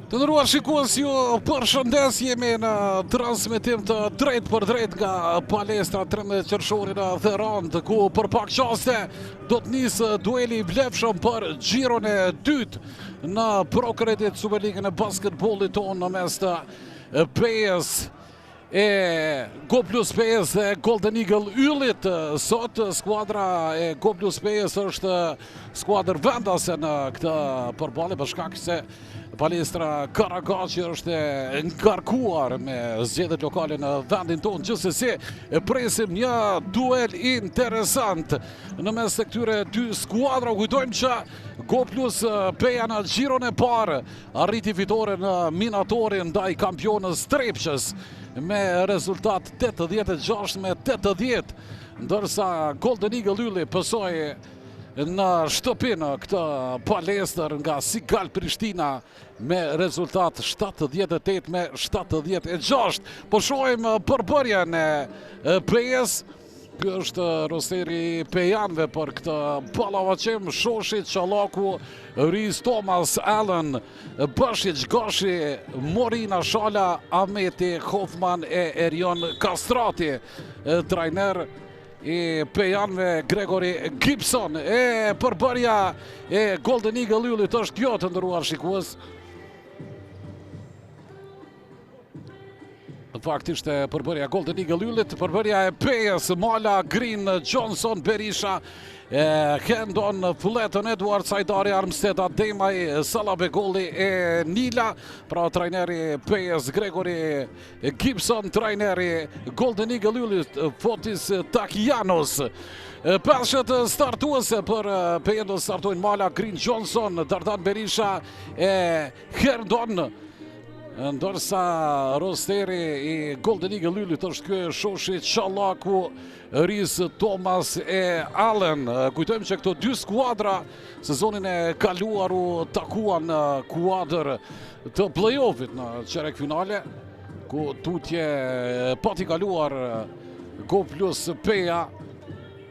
Të nderuar shikues ju përshëndes jemi në transmetim të drejtpërdrejtë nga palestra 13 qershori në Therandë ku për pak çaste do të nisë dueli i vlefshëm për xhiron e dytë në ProCredit Superligën e basketbollit tonë në mes të Pejës e Go Plus Pejës dhe Golden Eagle Yllit. Sot skuadra e Go Plus Pejës është skuadër vendase në këtë përballje për shkak se palestra Karagaçi është e ngarkuar me zgjedhjet lokale në vendin tonë. Gjithsesi, e presim një duel interesant në mes të këtyre dy skuadrave. Kujtojmë që Go Plus Peja në xhiron e parë Arriti fitore në Minatori ndaj kampionës Trepçës me rezultat 86 me 80, ndërsa Golden Eagle Ylli pësoi në shtëpi në këtë palestër nga Sigal Prishtina me rezultat 78 me 76. Po shohim përbërjen e Pejës. Ky është rosteri i pejanëve për këtë ballafaqim, Shoshi, Çalaku, Riz, Thomas, Allen, Bashiq, Gashi, Morina, Shala, Ameti, Hoffman e Erion Kastrati. Trajner i pejanëve Gregory Gibson. E përbërja e Golden Eagle Yllit është kjo të nderuar shikues. Në fakt ishte përbërja Golden Eagle Yllit, përbërja e Pejës, Mala, Green, Johnson, Berisha, Hendon, Fulleton, Edwards, Hajdari, Armstead, Ademaj, Salabegolli e Nila, pra trajneri i Pejës, Gregory Gibson, trajneri Golden Eagle Yllit, Fotis Takianos. Pesëshet startuese për Pejën do startojnë Mala, Green, Johnson, Dardan Berisha e Hendon, ndërsa rosteri i Golden Eagle Yllit është ky Shoshi Çalaku, Riz Thomas e Allen. Kujtojmë që këto dy skuadra sezonin e kaluar u takuan në kuadër të play-offit në çerekfinale, ku tutje pati kaluar Go Plus Peja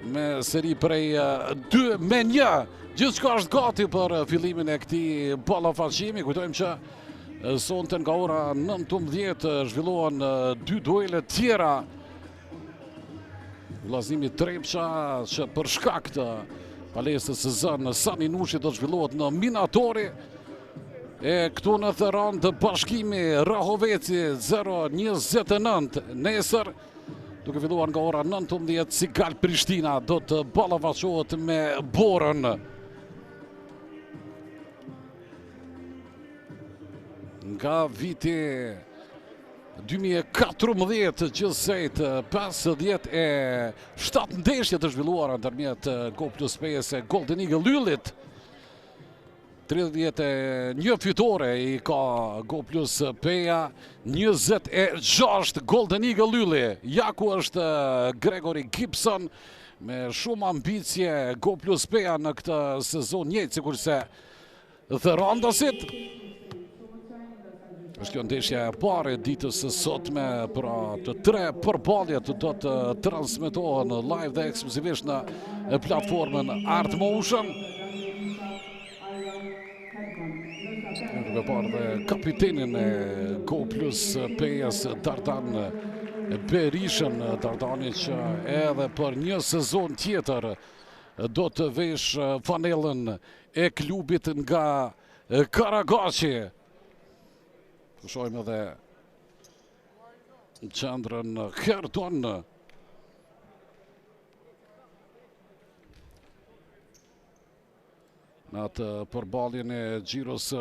me seri prej 2 me 1. Gjithçka është gati për fillimin e këtij ballafaqimi. Kujtojmë që sonte nga ora 19 zhvillohen dy duele tjera. Vëllaznimi Trepça që për shkak të palestrës së zënë Sani Nushi do të zhvillohet në Minatori. E këtu në Therandë Bashkimi Rahoveci 0-29 nesër. Duke filluar nga ora 19, Sigal Prishtina do të ballafaqohet me Borën. Nga viti 2014 gjithsej 57 ndeshje të zhvilluara ndërmjet Go Plus Pejës e Golden Eagle Yllit. 31 fitore i ka Go Plus Peja, 26 Golden Eagle Ylli. Ja ku është Gregory Gibson me shumë ambicie Go Plus Peja në këtë sezon njëjtë sikurse therandasit. Është kjo ndeshja e parë e ditës së sotme, pra të tre përballjet do të transmetohen live dhe ekskluzivisht në platformën Art Motion. Duke parë dhe kapitenin e Go Plus Pejës Dardan Berishën, Dardani që edhe për një sezon tjetër do të veshë fanellën e klubit nga Karagaçi. Po shohim edhe qendrën Herdon. Në atë përballjen e xhiros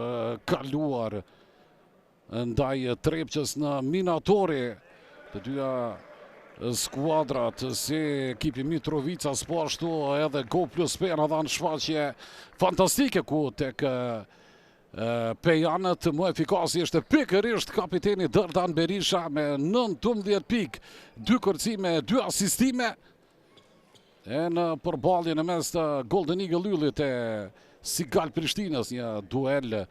kaluar ndaj Trepçës në Minatori. Të dyja skuadrat si ekipi Mitrovicas po ashtu edhe Go Plus Peja na dhanë shfaqje fantastike ku tek Pejanët më efikasi ishte pikërisht kapiteni Dardan Berisha me 19 pikë, 2 kërcime, 2 asistime. E në përballjen në mes të Golden Eagle Yllit e Sigal Prishtinës, një duel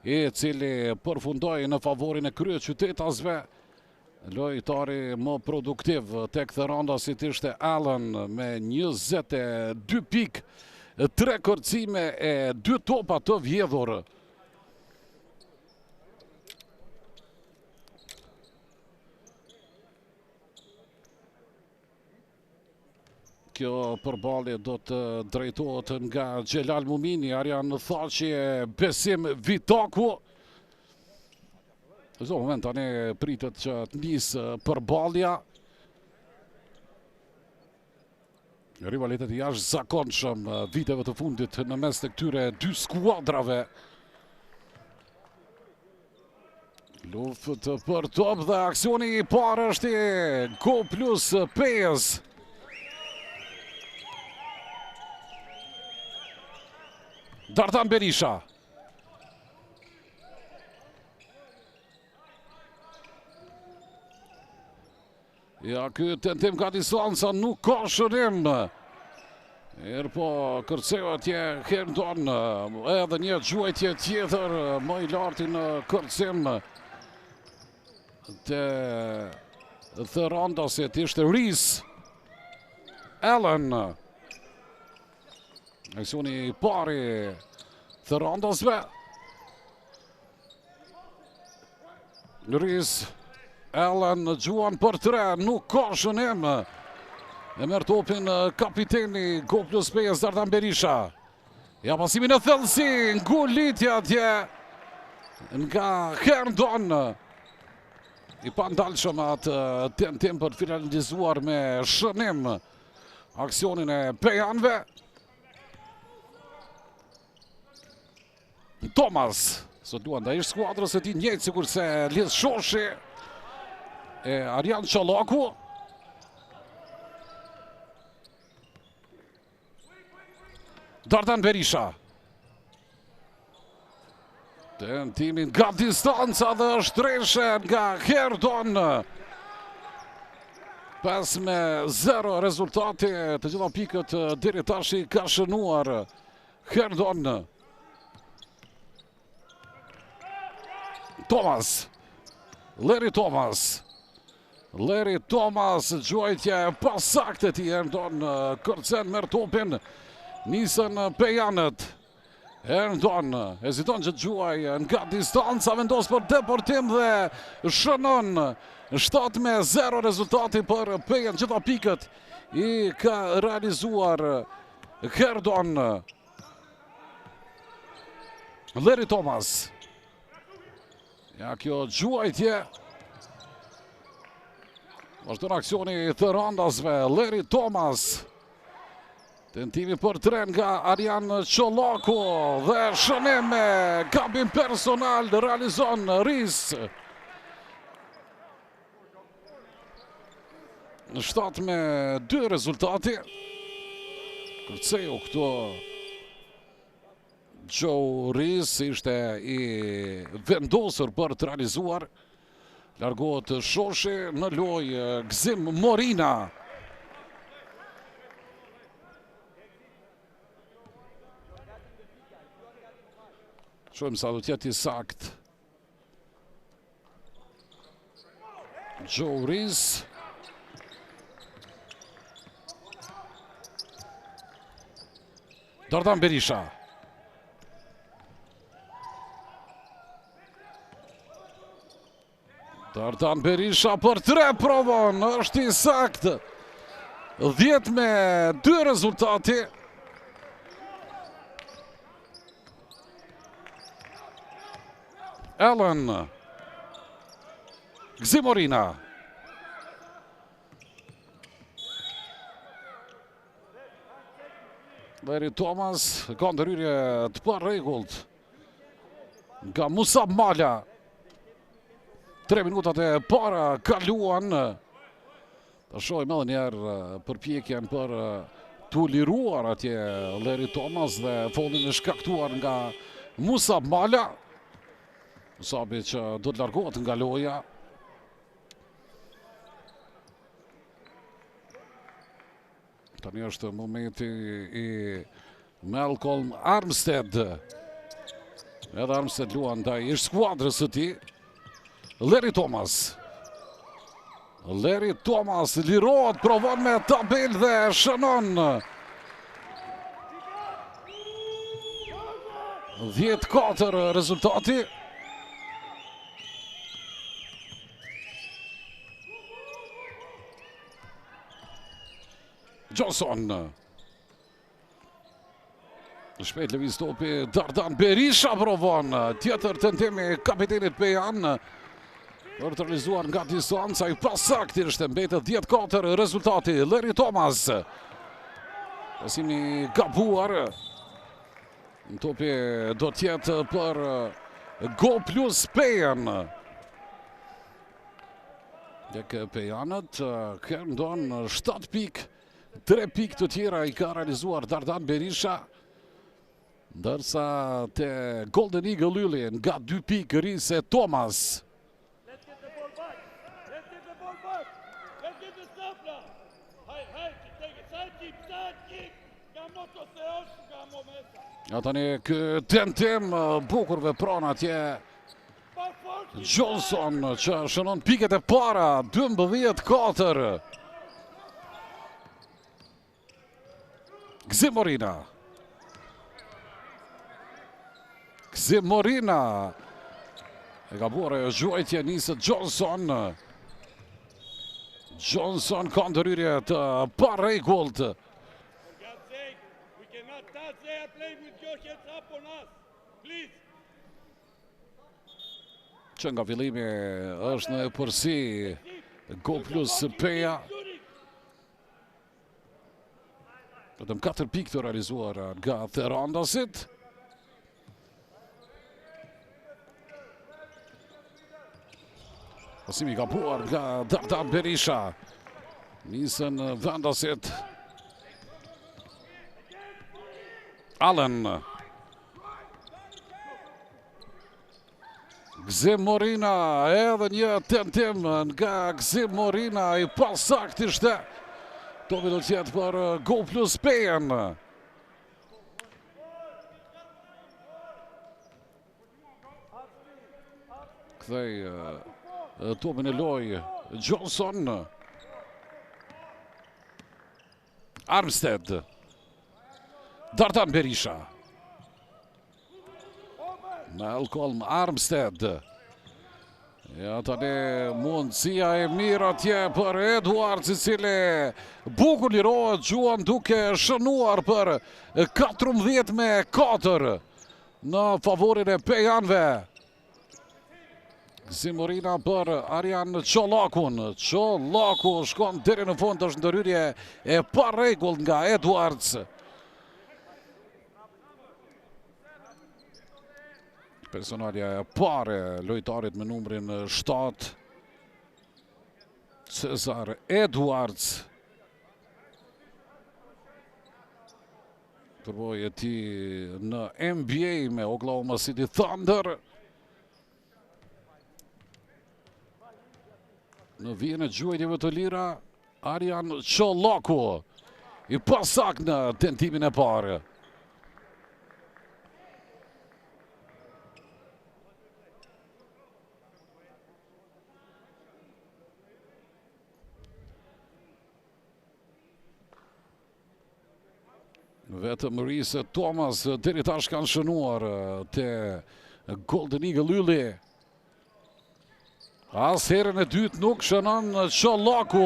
i cili përfundoi në favorin e kryeqytetasve. Lojtari më produktiv tek therandasit ishte Allen me 22 pikë, 3 kërcime e 2 topa të vjedhur. Kjo përballje do të drejtohet nga Xhelal Mumini, Arjan Thaçi e Besim Vitaku. Në çdo moment tani pritet që të nisë përballja. Rivalitet i jashtëzakonshëm viteve të fundit në mes të këtyre dy skuadrave. Luftë për top dhe aksioni i parë është i Go Plus Pejës. Dardan Berisha. Ja, ky tentim nga distanca nuk ka shënim. Mirëpo, kërceu atje Herndon, edhe një gjuajtje tjetër, më i larti në kërcim. Te therandasit ishte Rhys Allen. Aksioni i parë i therandasve. Rhys Allen gjuan për tre, nuk ka shënim. E merr topin kapiteni Go Plus Pejës Dardan Berisha. Ja pasimi në thellësi, ngulitja atje nga Herndon. I pandalshëm atë tentim për të finalizuar me shënim aksionin e pejanve. Thomas, sot luan ndaj ish skuadrës së tij njëjtë sikurse Liz Shoshi e Arjan Çollaku. Dardan Berisha. Tentimi nga distanca dhe është treshe nga Herndon. 5 me 0 rezultati, të gjitha pikët deri tash i ka shënuar Herndon. Thomas. Larry Thomas. Larry Thomas, gjuajtja e pasaktë e tij, Herndon kërcen merr topin. Nisën pejanët. Herndon, heziton që të gjuajë nga distanca, vendos për depërtim dhe shënon 7 me 0 rezultati për Pejën, gjitha pikët i ka realizuar Herndon. Larry Thomas. Ja kjo gjuajtje. Vazhdon aksioni i therandasve. Larry Thomas. Tentimi për tre nga Arjan Çollaku dhe shënim me gabim personal realizon Rhys. Në 7 me 2 rezultati. Kërceu këtu Joe Rhys ishte i vendosur për të realizuar. Largohet Shoshi në lojë Gzim Morina. Shohim sa do të jetë i saktë. Joe Rhys. Dardan Berisha. Dardan Berisha për tre provon, është i saktë. 10 me 2 rezultati. Allen. Gzim Morina. Larry Thomas ka ndërhyrje të parregullt nga Musa Mala. 3 minutat e para kaluan. Ta shohim edhe një herë përpjekjen për t'u liruar atje Larry Thomas dhe faullin e shkaktuar nga Musa Mala. Musabi që do të largohet nga loja. Tani është momenti i Malcolm Armstead. Edhe Armstead luan ndaj ish skuadrës së tij. Larry Thomas. Larry Thomas lirohet, provon me tabelë dhe shënon. 10-4 rezultati. Johnson. Shpejt lëviz topi, Dardan Berisha provon. Tjetër tentim i kapitenit pejan. Për të realizuar nga distanca i pasaktë ishte mbetet 10-4 rezultati. Larry Thomas. Pasimi i gabuar. Topi do të jetë për Go Plus Pejën. Dek Pejanët, këndon 7 pikë, 3 pikë të tjera i ka realizuar Dardan Berisha. Ndërsa te Golden Eagle Ylli nga 2 pikë Rise Thomas. Let's get the ball back. Let's get the ball back. Let's get the stop now. Hey, hey, take it. Side kick, side kick. Nga mo të theosh, nga mo mesa. Ja tani ky tentim bukur vepron atje Johnson që shënon pikët e para 12-4. Gzim Morina. Gzim Morina. E gabuar ajo gjuajtje niset Johnson. Johnson ka ndërhyrje të parregullt. For God's sake, we cannot touch. They are playing with your heads up on us. Please. Që nga fillimi është në epërsi Go Plus Peja. Vetëm 4 pikë të realizuar nga Therandasit. Pasimi i gabuar nga Dardan Berisha. Nisën vendasit. Allen. Gzim Morina, edhe një tentim nga Gzim Morina, i pasaktë ishte. Topi do të jetë për Go Plus Pejën. Kthej topin në lojë Johnson. Armstead. Dardan Berisha. Malcolm Armstead. Ja tani mundësia e mirë atje për Edwards i cili bukur lirohet gjuan duke shënuar për 14 me 4 në favorin e Pejanve. Gzim Morina për Arjan Çollakun. Çollaku shkon deri në fund është ndërhyrje e parregullt nga Edwards. Personalja e parë e lojtarit me numrin 7 Cesar Edwards. Përvojë e tij në NBA me Oklahoma City Thunder. Në vijën e gjuajtjeve të lira, Arjan Çollaku i pasaktë në tentimin e parë. Vetëm Reese Thomas deri tash kanë shënuar te Golden Eagle Ylli. As herën e dytë nuk shënon Çollaku.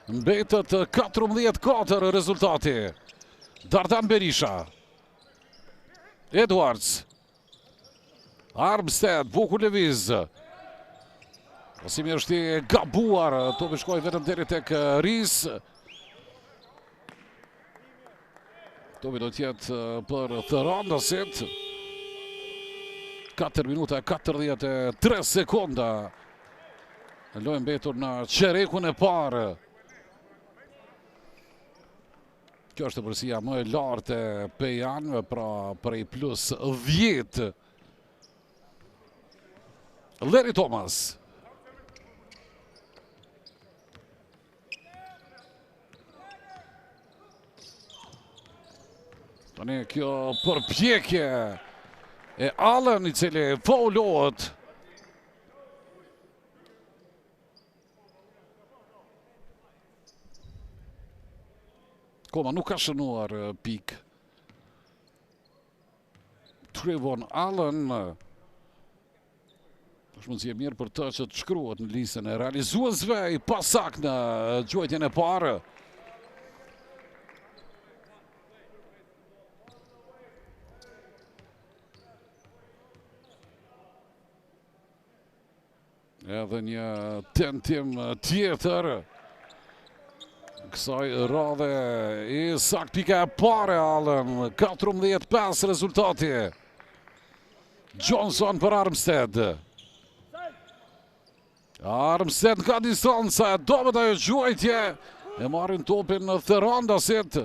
Mbetet 14-4 rezultati. Dardan Berisha. Edwards. Armstead, bukur lëviz. Pasimi është i gabuar, topi shkoi vetëm deri tek Ris. Topi do të jetë për Therandasit. 4 minuta e 43 sekonda. Lojë mbetur në çerekun e parë. Kjo është epërsia më e lartë e Pejanëve, pra prej plus 10. Larry Thomas. Tani kjo përpjekje e Allen i cili faulohet. Akoma nuk ka shënuar pikë. Trevon Allen. Është mundësi e mirë për të që të shkruhet në listën e realizuesve i pasaktë në gjuajtjen e parë. Edhe një tentim tjetër. Kësaj radhe i saktë pika e parë Allen. 14-5 rezultati. Johnson për Armstead. Armstead nga distanca e dobët ajo gjuajtje. E marrin topin therandasit.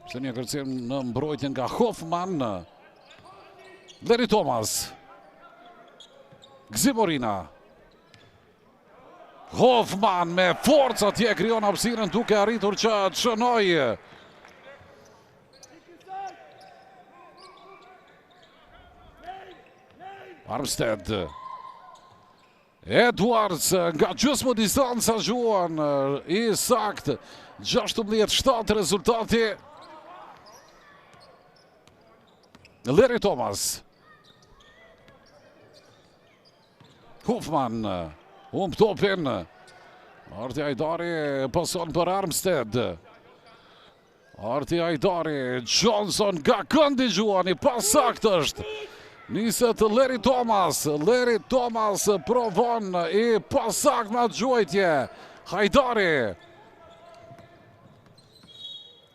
Pse një kërcim në mbrojtje nga Hoffman. Larry Thomas. Gëzim Morina. Hoffman me forcë atje krijon hapësirën duke arritur që të shënojë. Armstead. Edwards nga gjysmë distanca gjuan i saktë 16-7 rezultati. Larry Thomas. Hoffman humb topin. Arti Ajdari pason për Armstead. Arti Ajdari, Johnson nga këndi gjuan, i pasaktë është. Niset Larry Thomas, Larry Thomas provon i pasaktë në atë gjuajtje. Hajdari.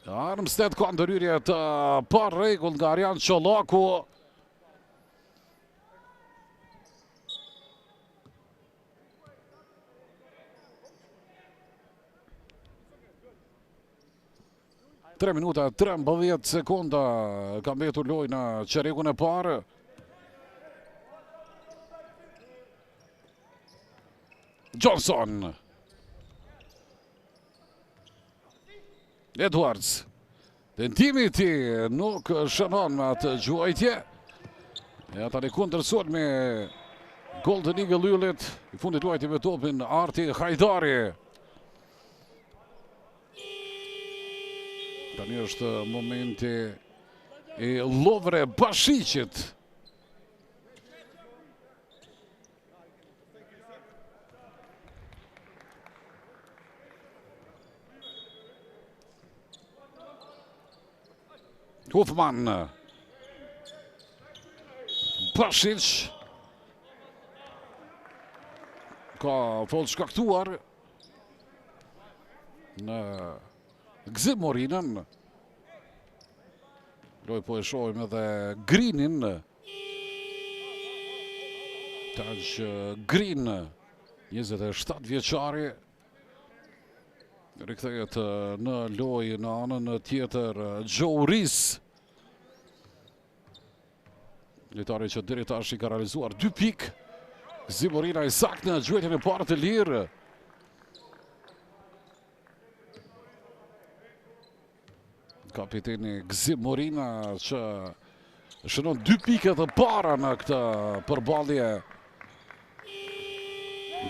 Armstead ka ndërhyrje të parregullt nga Arjan Çollaku. 3 minuta 13 sekonda ka mbetur lojë në çerekun e parë. Johnson. Edwards. Tentimi i tij nuk shënon me atë gjuajtje. Ja tani kundërsulmi Golden Eagle Yllit. I fundit luajti me topin Arti Hajdari. Tani është momenti i Lovre Bashiqit. Hoffman. Bashiq. Ka faull shkaktuar në Gëzim Morinën. Lojë po e shohim edhe Greenin. Taj Green, 27 vjeçari, rikthehet në lojë në anën tjetër Joe Rees. Lojtari që deri tash i ka realizuar 2 pikë. Gëzim Morina i saktë në gjuajtjen e parë të lirë. Kapiteni Gëzim Morina që shënon 2 pikët e para në këtë përballje.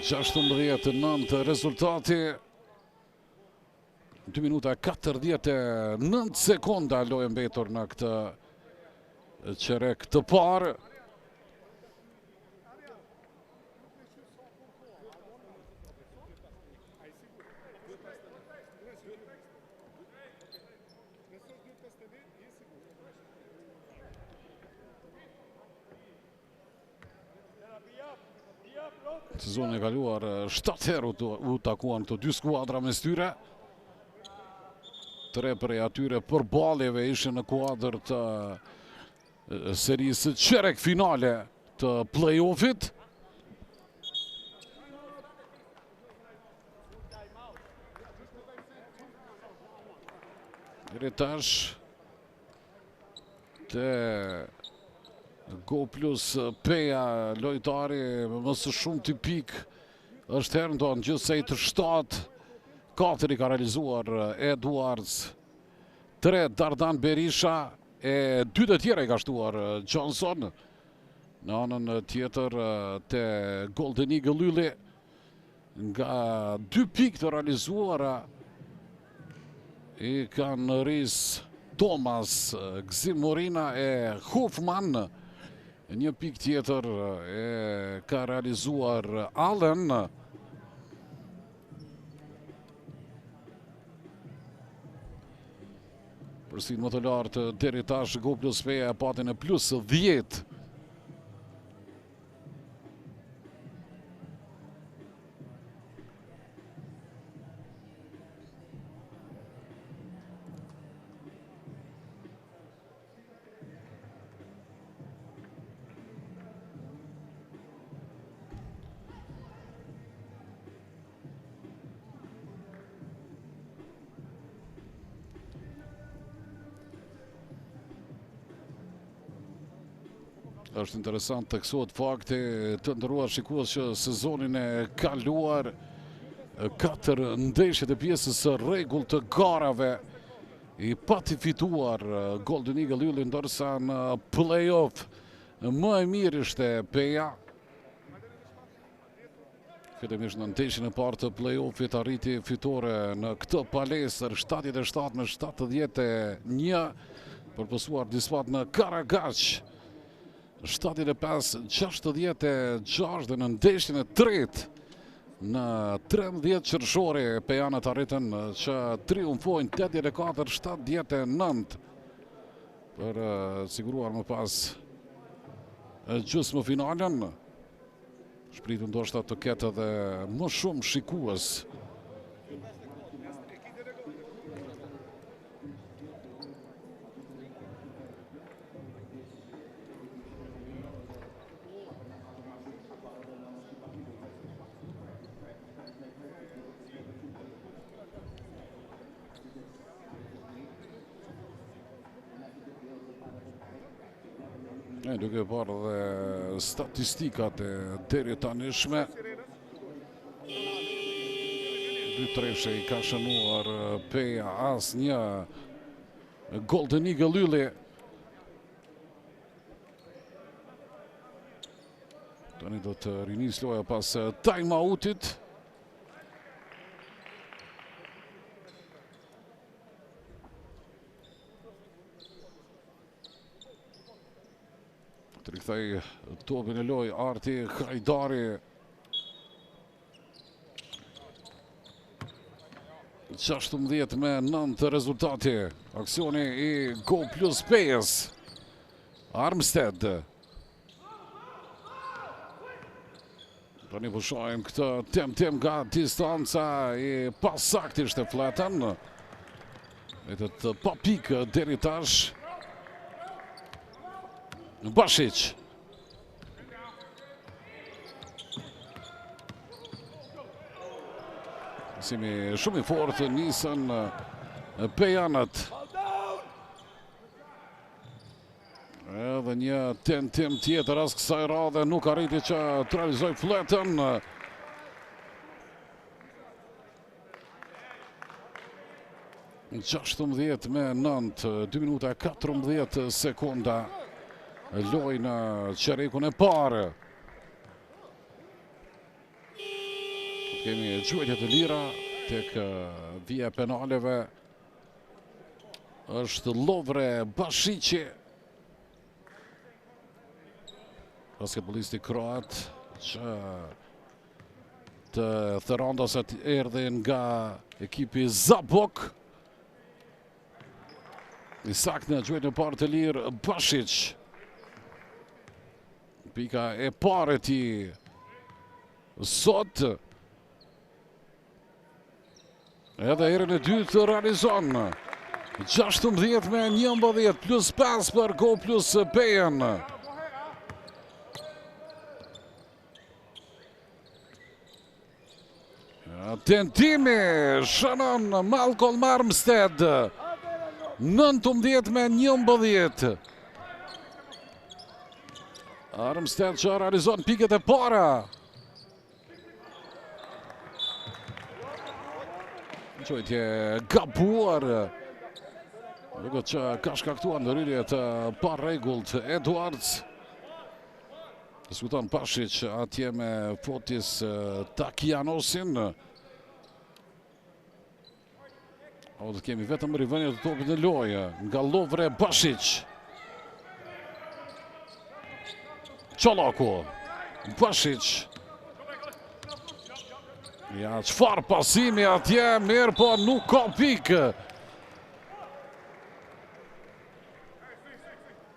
16-9 rezultati. 2 minuta 49 sekonda lojë mbetur në këtë çerek të parë. Sezonin e kaluar 7 herë u takuan këto dy skuadra mes tyre. Tre prej atyre përballjeve ishin në kuadër të serisë çerekfinale të play-offit. Deri tash te Go Plus Peja lojtari më së shumti pikë është Herndon gjithsej të 7 4 i ka realizuar Edwards 3 Dardan Berisha e 2 të tjera i ka shtuar Johnson në anën tjetër te Golden Eagle Ylli Nga dy pikë të realizuara i kanë Rhys Thomas, Gëzim Morina e Hoffman. Një pikë tjetër e ka realizuar Allen. Epërsinë më të lartë deri tash Go Plus Peja e pati në plus 10. Është interesant të theksohet fakti të nderuar shikues që sezonin e kaluar katër ndeshjet e pjesës së rregullt të garave i pati fituar Golden Eagle Ylli ndërsa në play-off më e mirë ishte Peja. Fillimisht në ndeshjen e parë të play-offit arriti fitore në këtë palestër 77 me 71 për pësuar disfatë në Karagaç 75-66 dhe në ndeshjen e tretë në 13 qershori pejanët arritën që triumfojnë 84-79 për siguruar më pas gjysmëfinalen. Shpritur ndoshta të ketë edhe më shumë shikues. E duke parë dhe statistikat e deritanishme. Dy treshe i ka shënuar Peja asnjë Golden Eagle Ylli. Tani do të rinisë loja pas time outit. Të rikthejë topin në lojë Arti Hajdari. 16 me 9 rezultati. Aksioni i Go Plus Pejës. Armstead. Tani po shohim këtë tentim nga distanca i pasaktë ishte Fletën. Mbetet pa pikë deri tash. Bashiq. Pasimi shumë i fortë nisën pejanët. Edhe një tentim tjetër as kësaj radhe nuk arriti që të realizojë Fletën. 16 me 9, 2 minuta 14 sekonda lojë në çerekun e parë. Kemi gjuajtje të lira tek vija e penaleve. Është Lovre Bashiqi. Basketbollisti kroat që te therandasit erdhi nga ekipi Zabok. I saktë në gjuajtjen e parë të lirë Bashiq. Pika e parë e tij sot. Edhe herën e dytë realizon 16 me 11 plus 5 për Go plus Pejën. Tentimi shënon Malcolm Armstead 19 me 11. Armstead që realizon pikët e para. Gjuajtje e gabuar. Duket që ka shkaktuar ndërhyrje të parregullt Edwards. Diskuton Pashiq atje me Fotis Takianosin. O, do të kemi vetëm rivënie të topit në lojë nga Lovre Bashiq. Çollaku. Bashiq. Ja, çfarë pasimi atje, mirëpo nuk ka pikë.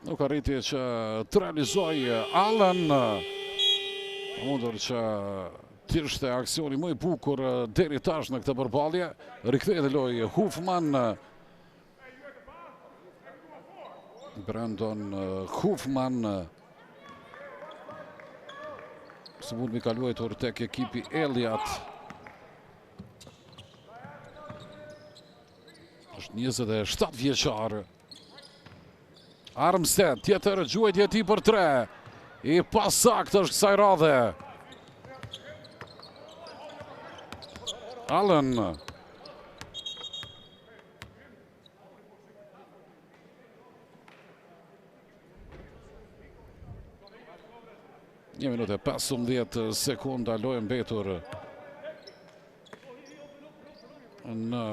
Nuk arriti që të realizojë Allen. E mundur që të ishte aksioni më i bukur deri tash në këtë përballje. Rikthehet në lojë Hufman. Brandon Hufman. Së fundmi ka luajtur tek ekipi Eliat. Është 27 vjeçar. Armstead, tjetër gjuajtje e tij për tre. I pasaktë është kësaj radhe. Allen. Një minutë e 15 sekonda lojë mbetur në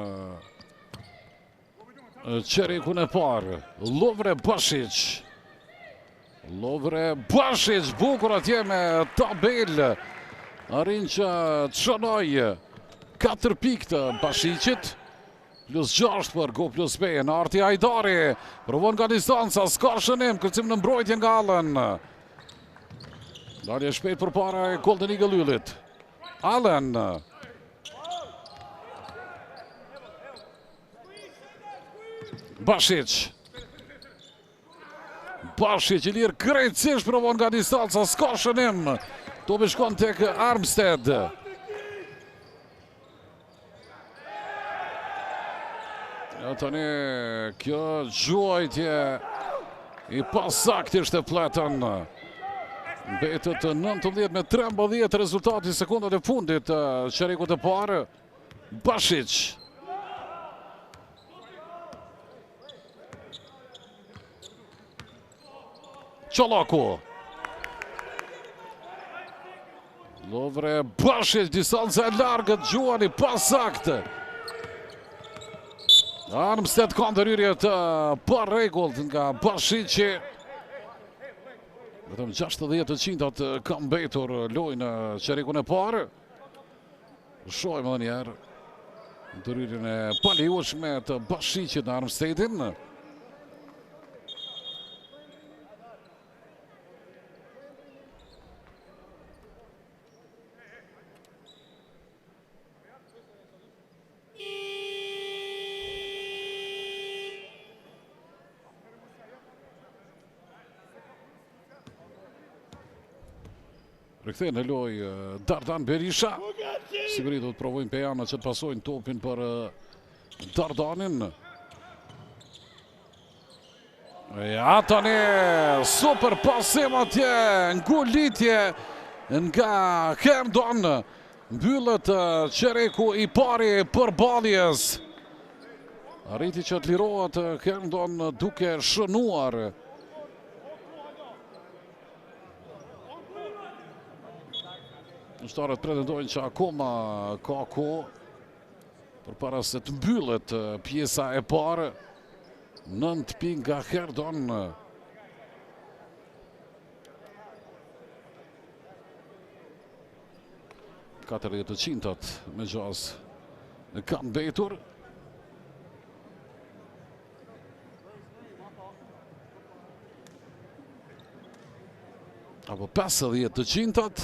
çerekun e parë. Lovre Bashiq. Lovre Bashiq, bukur atje me tabelë. Arrin që të shënojë 4 pikë të Bashiqit. Plus 6 për Go Plus Pejën. Arti Hajdari provon nga distanca, s'ka shënim, kërcim në mbrojtje nga Allen. Dalje shpejt përpara e Golden Eagle Yllit. Allen. Bashiq. Bashiq i lirë krejtësisht provon nga distanca, s'ka shënim. Topi shkon tek Armstead. Ja tani kjo gjuajtje i pasaktë ishte Pletën. Mbetet 19 me 13 rezultati sekondat e fundit të çerekut të parë. Bashiq. Çollaku. Lovre Bashiq, distanca e largët, gjuan i pasaktë. Armstead ka ndërhyrje të parregullt nga Bashiqi. Vetëm 60 të qindtat ka mbetur lojë në çerekun e parë. Shohim edhe njëherë ndërhyrjen e palejueshme të Bashiqit në Armstedin. Rikthehet në lojë Dardan Berisha. Sigurisht do të provojnë pejanët që të pasojnë topin për Dardanin. Ja tani, super pasim atje, ngulitje nga Herndon. Mbyllet çereku i parë i përballjes. Arriti që të lirohet Herndon duke shënuar. Ushtarët pretendojnë që akoma ka kohë përpara se të mbyllet pjesa e parë. 9 pikë nga Herndon. 40 të qindtat me gjasë kanë mbetur. Apo 50 të qindtat.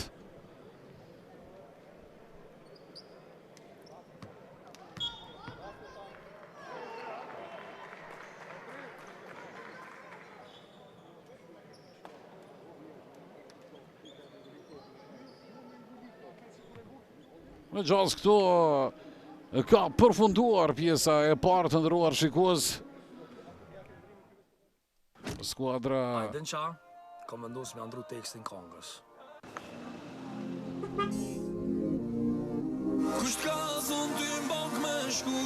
Me gjasë këtu ka përfunduar pjesa e parë të nderuar shikues. Skuadra... A e din qa? Kom vendos me ndru tekstin kongës. Kush t'ka thonë ty n'bankë me shku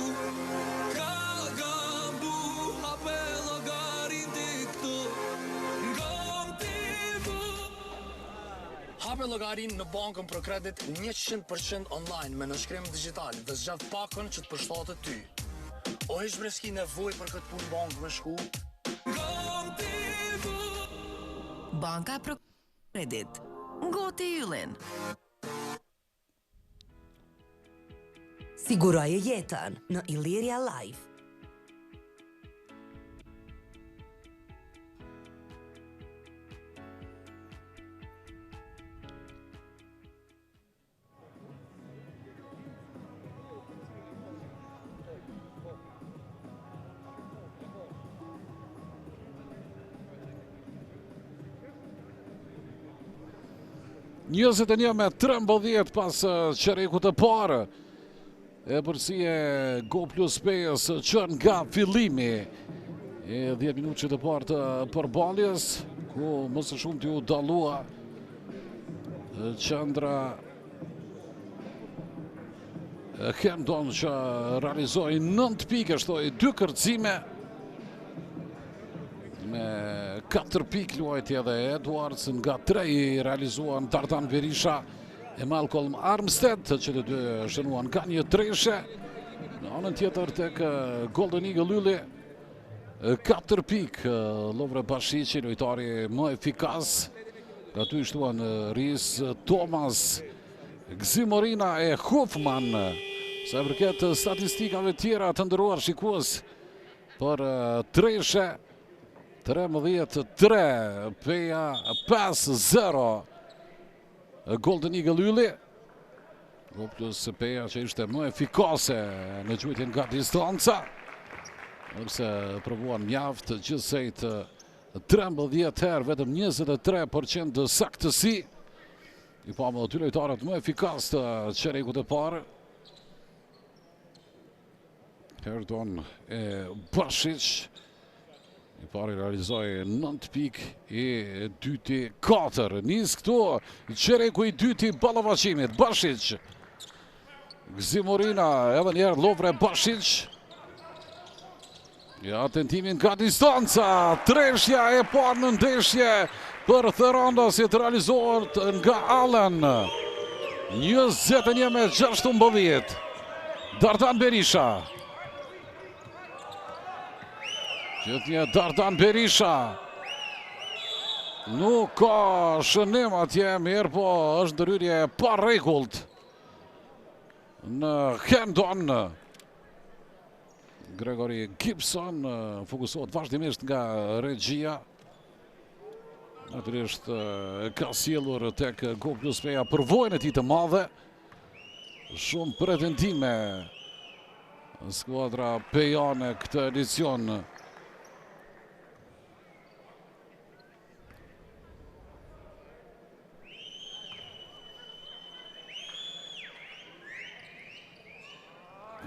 Ka gabu Hape llogarin ti këtu Ngom ti bu Hape llogarinë në bankën ProCredit 100% online me nënshkrim digital dhe zgjedh pakon që të përshtatet ty. O hiç bre s'ki nevojë për këtë punë bankë me shku. Banka ProCredit. Ngoti yllin. Siguroje jetën në Illyria Life. 21 me 13 pas çerekut të parë. Epërsi e Go Plus Pejës që nga fillimi e 10 minutëshit të parë të përballjes. Ku më së shumti u dallua qendra Herndon që realizoi 9 pikë, shtoi 2 kërcime. Me 4 pikë luajti edhe Edwards nga 3 i realizuan Dardan Berisha e Malcolm Armstead, që të dy shënuan nga një treshe. Në anën tjetër tek Golden Eagle Ylli, 4 pikë Lovre Bashiqi, lojtari më efikas. Nga dy shtuan Rhys Thomas, Gzim Morina e Hoffman. Sa i përket statistikave tjera të nderuar shikues për treshe 13-3, Peja 5-0. Golden Eagle Ylli. Go plus Peja që ishte më efikase në gjuajtjen nga distanca. Edhe pse provuan mjaft gjithsej 13 herë, vetëm 23% saktësi. I pamë dy lojtarët më efikas të çerekut të parë. Herndon e Bashiq. I pari realizoi 9 pikë, i dyti 4. Nis këtu çereku i dytë i ballafaqimit. Bashiq. Gzim Morina, edhe njëherë Lovre Bashiq. Ja, tentimi nga distanca, treshja e parë në ndeshje për therandasit realizohet nga Allen. 21 me 16. Dardan Berisha. Gjithnjë Dardan Berisha. Nuk ka shënim atje, mirëpo është ndërhyrje e parregullt në Herndon. Gregory Gibson fokusohet vazhdimisht nga regjia. Natyrisht ka sjellur tek Go Plus Peja përvojën e tij të madhe. Shumë pretendime skuadra pejane këtë edicion.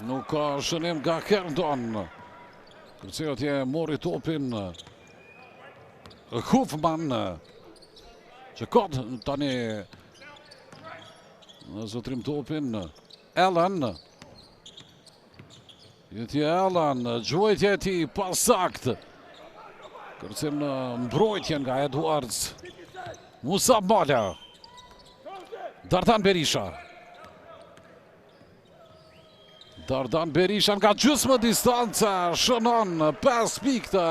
Nuk ka shënim nga Herndon. Kërceu atje mori topin Hoffman që ka tani në zotrim topin Allen. Gjithnjë Allen, gjuajtja e tij pasaktë. Kërcim në mbrojtje nga Edwards. Musa Mala. Dardan Berisha. Dardan Berisha nga gjysmë distanca shënon 5 pikë të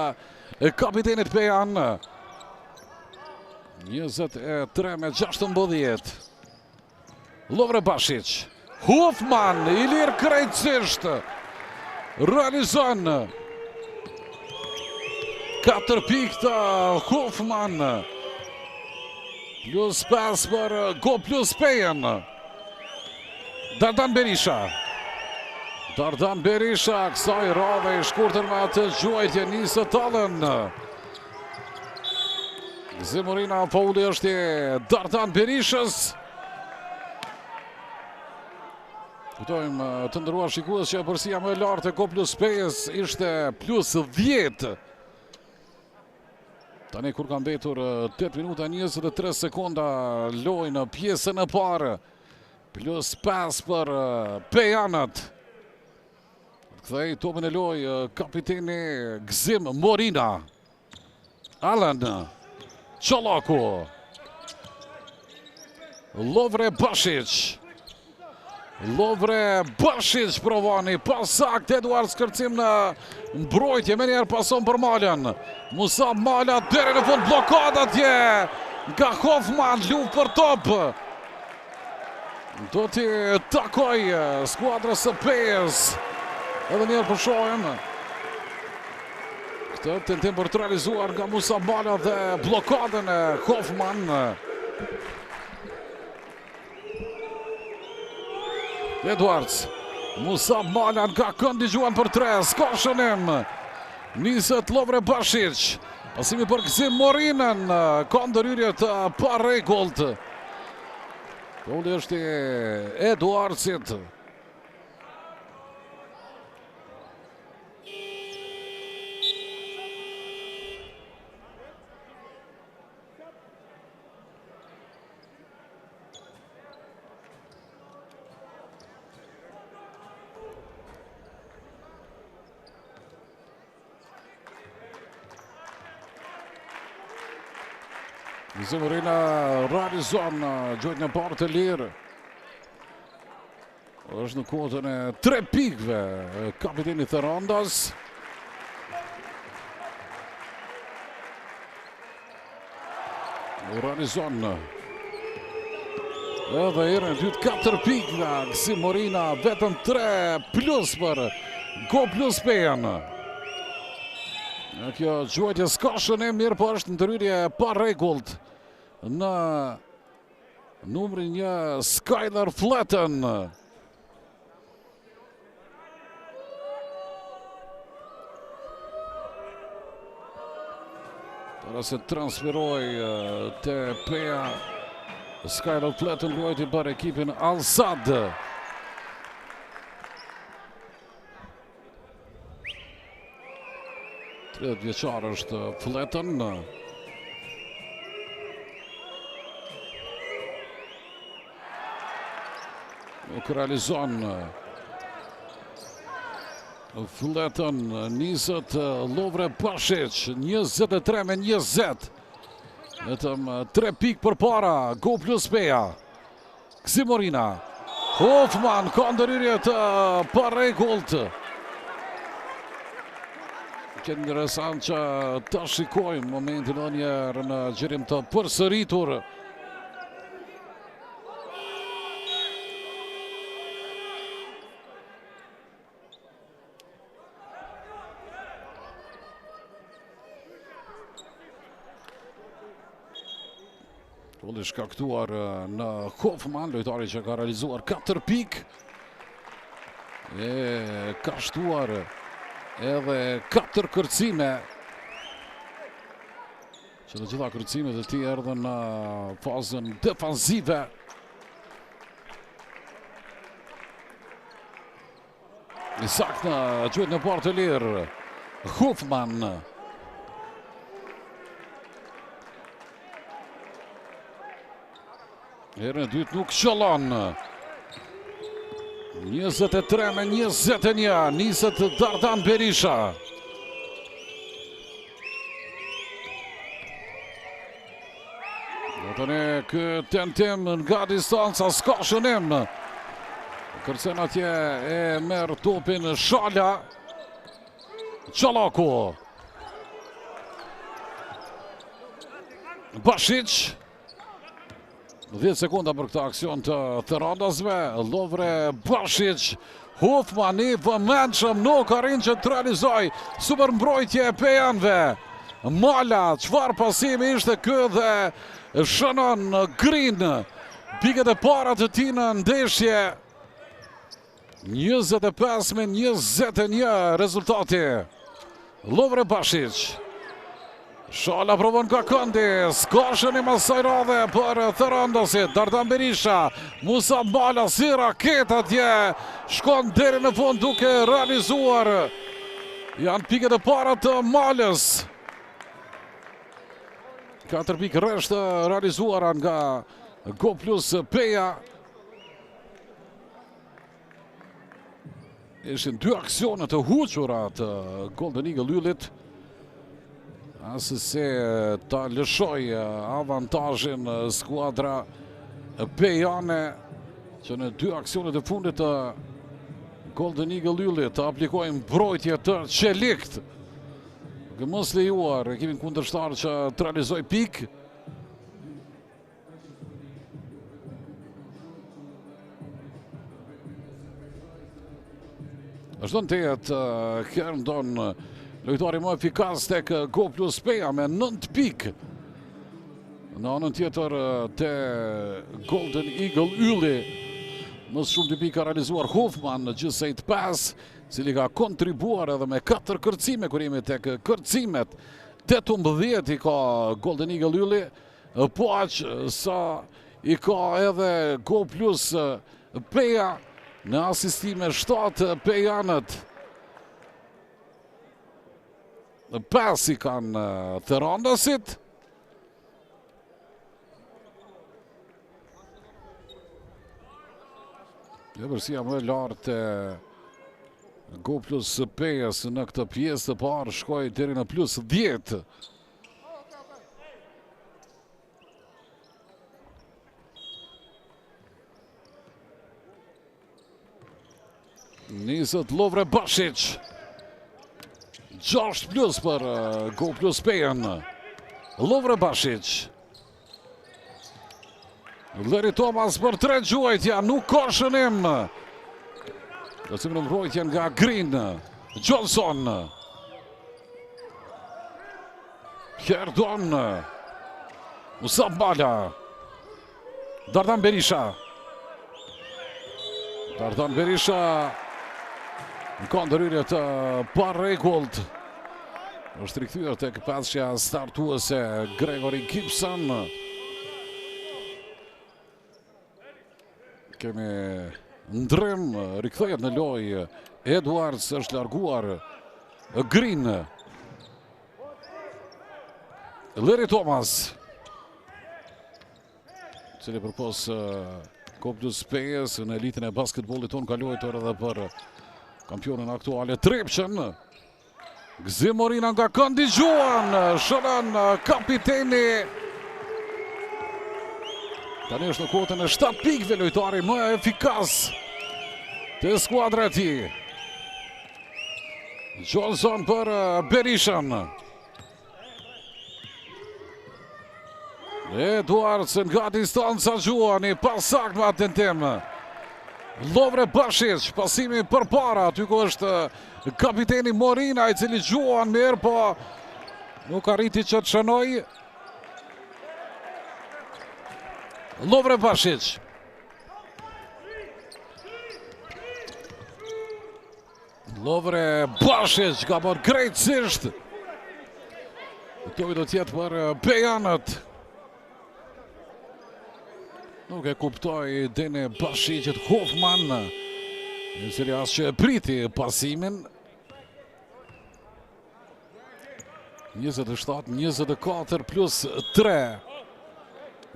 kapitenit Pejan. 23 me 16. Lovre Bashiq. Hoffman i lirë krejtësisht. Realizon. 4 pikë të Hoffman. Plus 5 për Go Plus Pejën. Dardan Berisha. Dardan Berisha, kësaj radhe i shkurtër me atë gjuajtje nisë Allen. Gzim Morina, faulli është i Dardan Berishës. Kujtojmë të nderuar shikues që epërsia më e lartë e Go Plus Pejës ishte plus 10. Tani kur ka mbetur 8 minuta 23 sekonda lojë në pjesën e parë. Plus 5 për Pejanët. Kthej topin në lojë kapiteni Gzim Morina. Allen Çollaku. Lovre Bashiq. Lovre Bashiq provon i pasaktë Edwards kërcim në mbrojtje menjëherë pason për Malën. Musa Mala deri në fund bllokadë atje nga Hoffman luftë për top. Do t'i takojë skuadrës së Pejës. Edhe njëherë po shohim. Këtë tentim për të realizuar nga Musa Mala dhe bllokadën e Hoffman. Edwards. Musa Mala nga këndi gjuan për tre, s'ka shënim. Niset Lovre Bashiq. Pasimi për Gzim Morinën, ka ndërhyrje të parregullt. Faulli është i Edwardsit. Gëzim Morina realizon gjuajtjen e parë të lirë. Është në kuotën e 3 pikëve kapiteni therandas. Realizon edhe herën e dytë 4 pikë nga Gëzim Morina, vetëm 3 plus për Go Plus Pejën. Kjo gjuajtje s'ka shënim, mirëpo është ndërhyrje e parregullt në numrin 1 Skyler Flatten. Para se transferohej te Peja, Skyler Flatten luajti për ekipin Al Sadd. 30 vjeçar është Flatten. Nuk realizon Flatten niset Lovre Bashiq, 23 me 20. Vetëm 3 pikë përpara, Go Plus Peja. Gëzim Morina. Hoffman ka ndërhyrje të parregullt. Qe interesant që ta shikojmë momentin edhe një herë në xhirim të përsëritur. Faulli shkaktuar në Hoffman, lojtari që ka realizuar 4 pikë. E ka shtuar edhe 4 kërcime. Që të gjitha kërcimet e tij erdhën në fazën defanzive. I saktë në gjuajtjen e parë të lirë. Hoffman. Herën e dytë nuk qëllon. 23 me 21, niset Dardan Berisha. Dhe tani ky tentim nga distanca, s'ka shënim. Kërcen atje e merr topin Shala. Çollaku. Bashiq. 10 sekonda për këtë aksion të Therandasve. Lovre Bashiq. Hoffman i vëmendshëm nuk arrin që të realizojë. Super mbrojtje e pejanve. Mala, çfarë pasimi ishte ky dhe shënon Green. Pikët e para të tij në ndeshje. 25 me 21 rezultati. Lovre Bashiq. Shala provon nga këndi, s'ka shënim asaj radhe për Therandasit, Dardan Berisha, Musa Mala si raketë atje, shkon deri në fund duke realizuar. Janë pikët e para të Malës. 4 pikë rresht të realizuara nga Go Plus Peja. Ishin dy aksione të huqura të Golden Eagle Yllit. Assesi ta lëshojë avantazhin skuadra pejane që në dy aksionet e fundit të Golden Eagle Yllit të aplikojë mbrojtje të çeliktë. Duke mos lejuar ekipin kundërshtar që të realizojë pikë. Vazhdon të jetë eh, Herndon lojtari më efikas tek Go Plus Peja me 9 pikë. Në anën tjetër eh, te Golden Eagle Ylli më së shumti pikë ka realizuar Hoffman në gjithsej 5, i cili ka kontribuar edhe me 4 kërcime kur jemi tek kërcimet. 18 i ka Golden Eagle Ylli. Po aq sa i ka edhe Go Plus Peja në asistime 7 Pejanët. 5 i kanë Therandasit. Epërsia më e lartë e Go Plus Pejës në këtë pjesë të parë shkoi deri në plus 10. Niset Lovre Bashiq. 6 plus për eh, Go Plus Pejën. Lovre Bashiq. Larry Thomas për tre gjuajtja, nuk ka shënim. Kërcim në mbrojtje nga Green. Johnson. Herndon. Musab Mala. Dardan Berisha. Dardan Berisha. Ka ndërhyrje të parregullt. Është rikthyer tek pesëshja startuese Gregory Gibson. Kemi ndërrim, rikthehet në lojë Edwards është larguar Green. Larry Thomas. Cili përpos Go Plus Pejës në elitën e basketbollit tonë ka luajtur edhe për kampionën aktuale Trepçën. Gëzim Morina nga këndi gjuan, shënon kapiteni. Tani është në kuotën e 7 pikëve lojtari më efikas te skuadra e tij. Johnson për Berishën. Edwards nga distanca gjuan, i pasaktë me atë tentim. Lovre Bashiq, pasimi përpara, aty ku është kapiteni Morina, i cili gjuan mirë, po nuk arriti që të shënojë. Lovre Bashiq. Lovre Bashiq gabon krejtësisht. Topi do të jetë për Pejanët. Nuk e kuptoi idenë e Bashiqit Hoffman, i cili as që e priti pasimin. 27, 24 plus 3.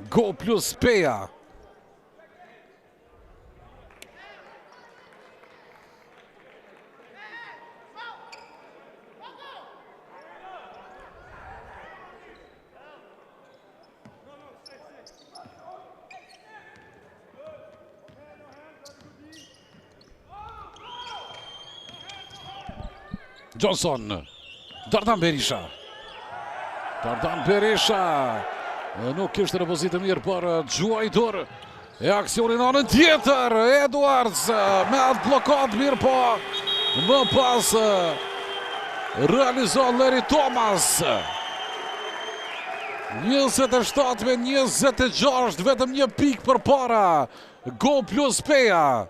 Go plus Peja. Johnson. Dardan Berisha. Dardan Berisha. Nuk ishte në pozitë të mirë për gjuajtur. E aksioni në anën tjetër. Edwards me atë bllokadë mirëpo. Më pas realizon Larry Thomas. 27 me 26, vetëm një pikë përpara. Go plus Peja.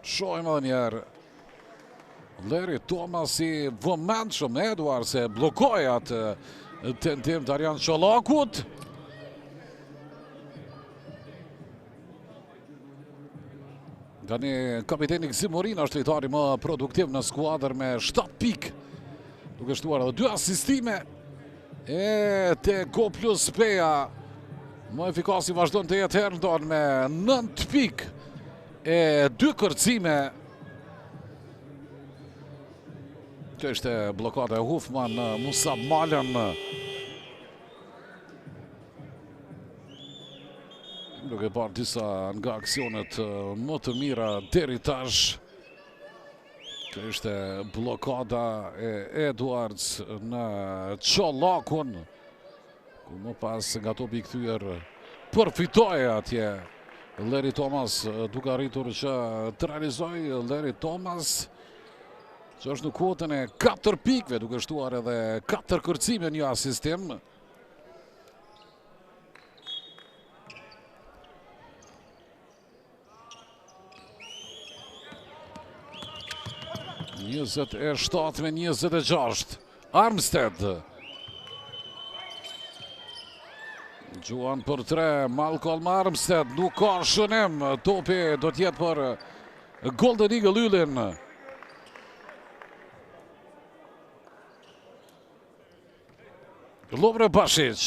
Shohim edhe njëherë. Larry Thomas i vëmendshëm Edwards e bllokoi atë tentim të Arjan Çollakut. Tani kapiteni Gëzim Morina është lojtari më produktiv në skuadër me 7 pikë, duke shtuar edhe 2 asistime. E te Go Plus Peja, më efikasi vazhdon të jetë Herndon me 9 pikë e 2 kërcime. Kjo ishte bllokada e Hoffman në Musab Malën. Duke parë disa nga aksionet më të mira deri tash. Kjo ishte bllokada e Edwards në Çollakun, ku më pas nga topi i kthyer përfitoi atje Larry Thomas duke arritur që të realizojë Larry Thomas që është në kuotën e 4 pikëve duke shtuar edhe 4 kërcime një asistim. 27 me 26. Armstead. Gjuan për tre, Malcolm Armstead, nuk ka shënim, topi do të jetë për Golden Eagle Yllin. Lovre Bashiq.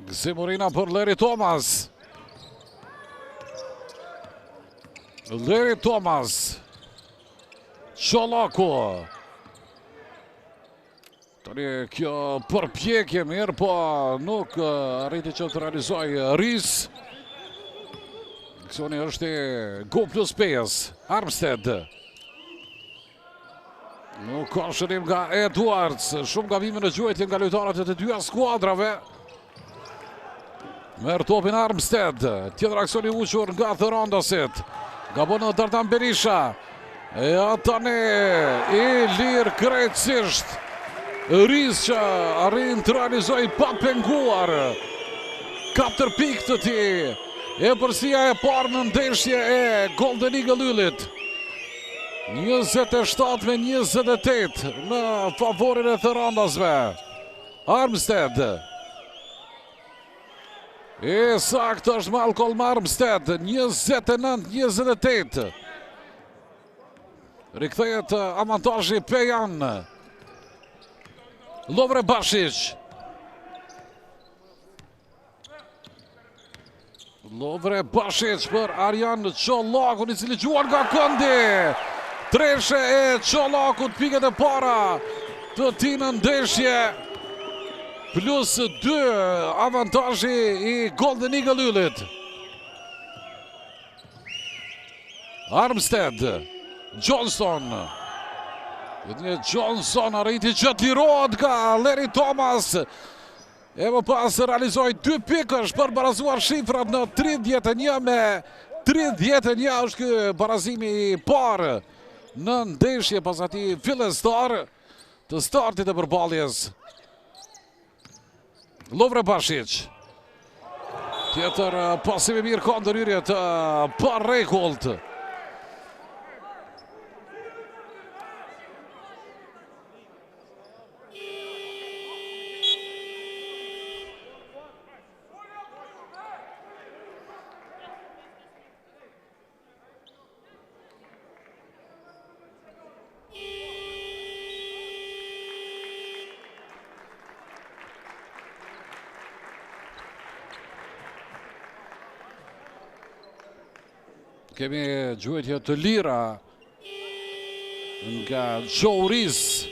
Gëzim Morina për Larry Thomas. Larry Thomas. Çollaku. Tani kjo përpjekje mirë, po nuk arriti që të realizojë Ris. Aksioni është i Go Plus Pejës, Armstead. Nuk ka shënim nga Edwards, shumë gabime në gjuajtje nga lojtarët e të dyja skuadrave. Merr topin Armstead, tjetër aksion i huqur nga therandasit. Gabon edhe Dardan Berisha. Ja tani i lirë krejtësisht. Ris që arrin të realizojë pa penguar. 4 pikë të tij. Epërsia e parë në ndeshje e Golden Eagle Yllit. 27 me 28 në favorin e Therandasve. Armstead. E saktë është Malcolm Armstead, 29-28. Rikthehet avantazhi Pejan. Lovre Bashiq. Lovre Bashiq për Arjan Çollakun, i cili gjuan nga këndi. Treshe e Çollakut, pikët e para të tij në ndeshje. Plus 2 avantazhi i Golden Eagle Yllit. Armstead, Johnson. Një Johnson arriti që të lirohet nga Larry Thomas. E më pas realizoi 2 pikësh për barazuar shifrat në 31 me 31 është ky barazimi i parë në ndeshje pas atij fillestar të startit të përballjes. Lovre Bashiq. Tjetër pasim i mirë ka ndërhyrje të parregullt. Kemi gjuajtje të lira nga Joe Rees.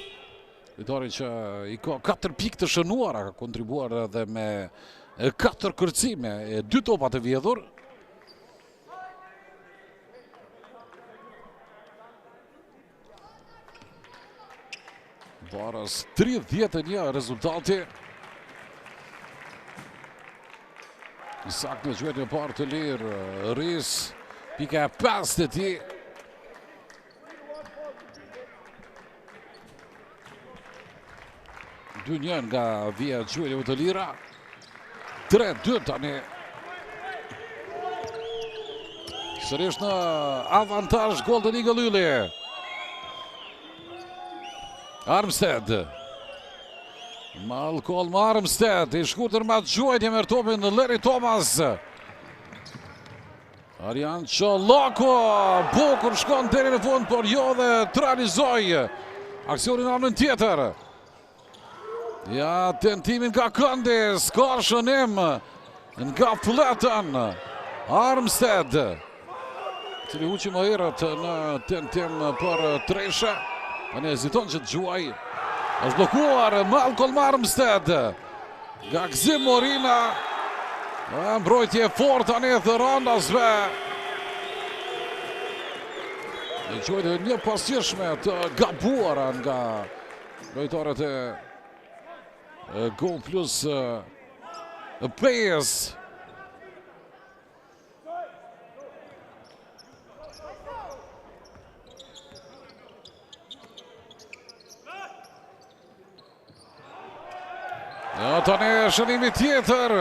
Lojtari që i ka 4 pikë të shënuara, ka kontribuar edhe me 4 kërcime e 2 topa të vjedhur. Baras 31 rezultati. I saktë në gjuajtjen e parë të lirë, Rees, pika e 5 e tij. 2-1 nga vija e gjuajtjeve të lira. 3-2 tani. Sërish në avantazh Golden Eagle Ylli. Armstead. Malcolm Armstead, i shkurtër me atë gjuajtje merr topin Larry Thomas. Arjan Çollaku, bukur shkon deri në fund, por jo dhe të realizojë aksionin në anën tjetër. Ja, tentimin nga këndi, s'ka shënim nga Fletën, Armstead, cili huqi më herët në tentim për treshe, tani heziton që të gjuajë, është bllokuar Malcolm Armstead, Nga Gëzim Morina, mbrojtje e fortë tani e Therandasve. Një gjuajtje e njëpasnjëshme të gabuara nga lojtarët e Go Plus Pejës. Ja, tani shënimi tjetër.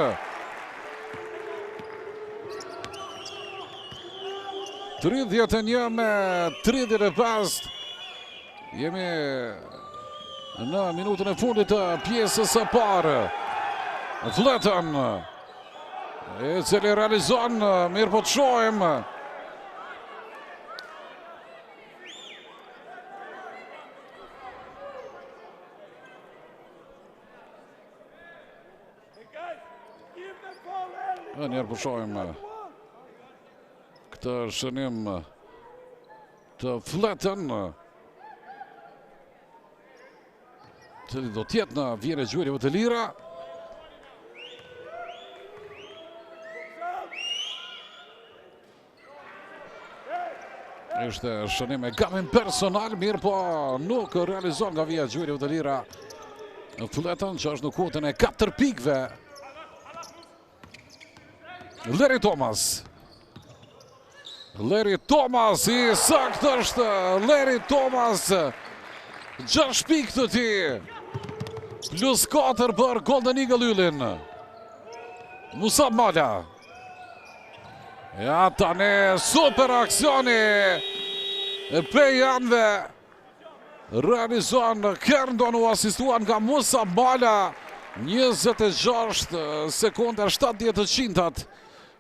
31 me 35. Jemi në minutën e fundit të pjesës së parë. Fletën. E cili realizon, mirë po të shohim. Edhe njëherë po shohim këtë shënim të Fletën. Cili do të jetë në vijën e gjuajtjeve të lira. Ishte shënim me gabim personal, mirëpo nuk realizon nga vija e gjuajtjeve të lira. Fletën që është në kuotën e 4 pikëve. Larry Thomas. Larry Thomas i saktë është Larry Thomas. 6 pikë të tij. Plus 4 për Golden Eagle Yllin. Musab Mala. Ja tani super aksioni e Pejanve. Realizon Herndon u asistua nga Musab Mala. 26 sekonda 70 të qindtat.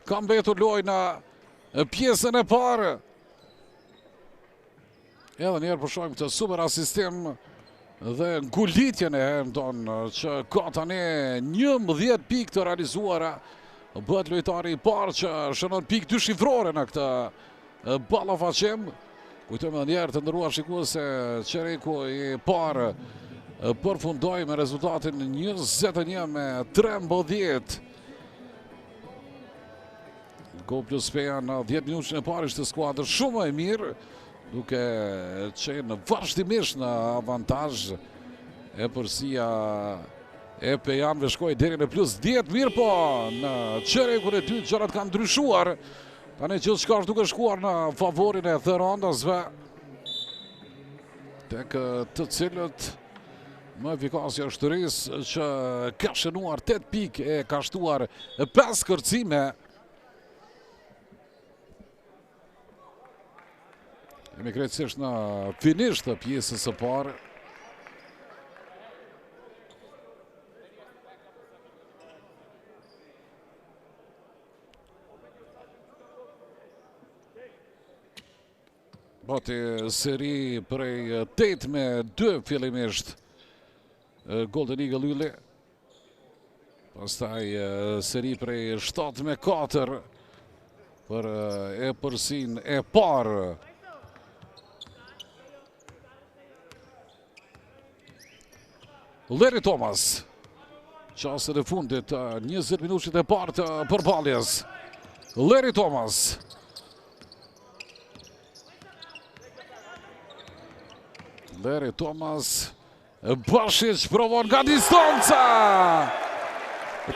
Ka mbetur lojë në pjesën e parë. Edhe njëherë po shohim këtë super asistim dhe ngulitjen e Herndon që ka tani 11 pikë të realizuara. Bëhet lojtari i parë që shënon pikë dyshifrore në këtë ballafaqim. Kujtojmë edhe njëherë të nderuar shikues se çereku i parë përfundoi me rezultatin 21 me 13. Go Plus Peja në 10 minutëshin e parë ishte skuadër shumë më e mirë, duke qenë vazhdimisht në avantazh epërsia e Pejanve shkoi deri në plus 10, mirëpo në çerekun e dytë gjërat kanë ndryshuar. Tani gjithçka është duke shkuar në favorin e Therandasve, tek të cilët Më efikasi është Rhys që ka shënuar 8 pikë e ka shtuar 5 kërcime. Jemi krejtësisht në finish të pjesës së parë. Pati seri prej 8 me 2 fillimisht Golden Eagle Ylli. Pastaj seri prej 7 me 4 për epërsinë e parë. Larry Thomas. Çastet e fundit, 20 minutëshit e parë të përballjes. Larry Thomas. Larry Thomas. Bashic provon nga distanca.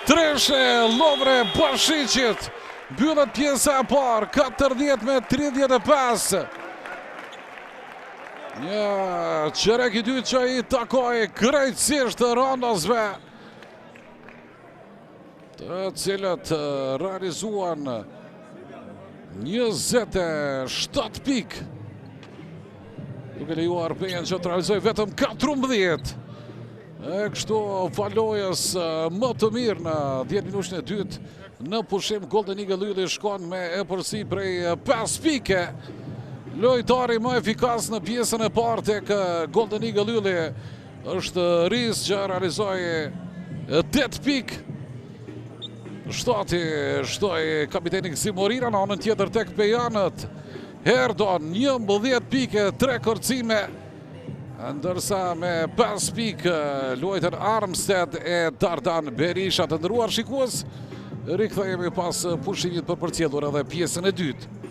Treshe Lovre Bashicit. Mbyllet pjesa e parë, 40 me 35. Një çerek i dytë që i takoi krejtësisht Randasve, të cilët realizuan 27 pikë, duke lejuar Pejën që të realizojë vetëm 14. E kështu falë lojës më të mirë në 10 minutëshin e dytë në pushim Golden Eagle Ylli shkon me epërsi prej 5 pike. Lojtari më efikas në pjesën e parë tek Golden Eagle Ylli është Rhys që realizoi 8 pikë. 7 shtoi kapiteni Gëzim Morina në anën tjetër tek Pejanët. Herndon 11 pikë, 3 kërcime. Ndërsa me 5 pikë luajtën Armstead e Dardan Berisha të nderuar shikues, rikthehemi pas pushimit për përcjellur edhe pjesën e dytë.